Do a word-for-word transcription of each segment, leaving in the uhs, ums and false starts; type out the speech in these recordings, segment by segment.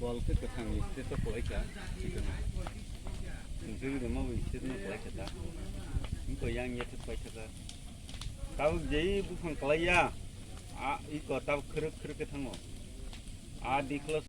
Bol khe kwthang state o kwlai kha. Sujui rwma bo state no kwlai kha ta. Wngkha yang ya thwk pai kha ta. Tabuk jei buphang kwlai ya. A iko tabuk khwrwk khwrwk khe thango. A dikhlo.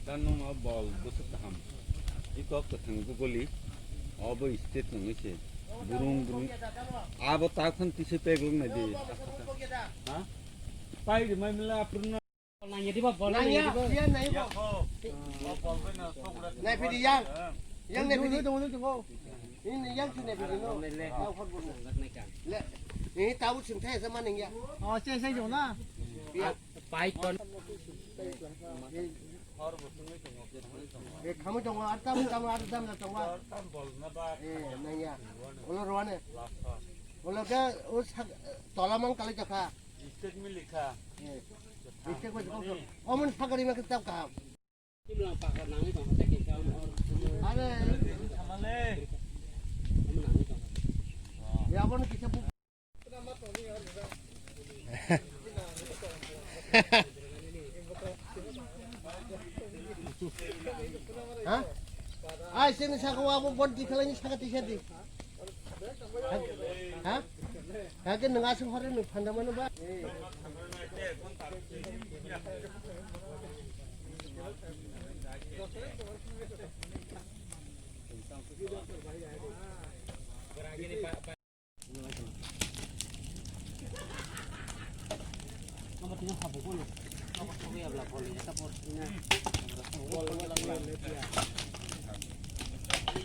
Dan nung o bol bwswk kaham. I kok kwthang bukuli. O bo state nungwi se. Burung burung. Abo takhon tisi pek lung nai di. Ha? Pai di mai mila apurno. Nangya diba, bol nangya, nangya diba. Iya, nangya. Nai pidi yang. Yang nai pidi. Ini yang tu nai pidi no. Tahu khot bol. Le. Ini tahu sim thai sama nangya. Oh, saya saya jona. Iya. Pai ton. Eh, kamu tongo, ar tam, tam, ar tam na tongo. Eh, nangya. Ulo rwane. Ulo ke, us, tola mang kali jaka. Mistake mi likha. Eh, mistake mi likha. Omun sakari ma kitab kaham. Are. Amale. Ya, abon kisa bu- Ha? Ai, sini saka wa, abon bon dikhala ni saka tisa di. Ha? Kake nung asung hore nung phanda mano ba?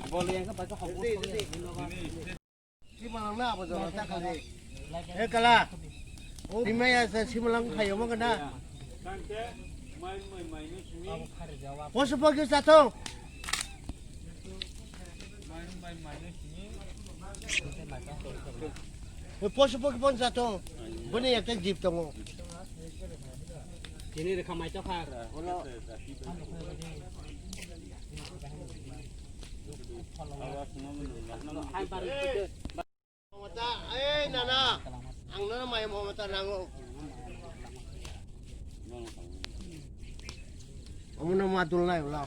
Bol yang ke pakai hobos. Simalang na abo jora ta khali. E kala. O bimaya sa simalang khayo mo kana. Poso pogi sato. E poso pogi pon sato. Boni ekta jeep tongo. Tini rekha mai to kha. Mamata, eh, nana, ang nana maya mamata nango. Omo no ma dul nai ulo.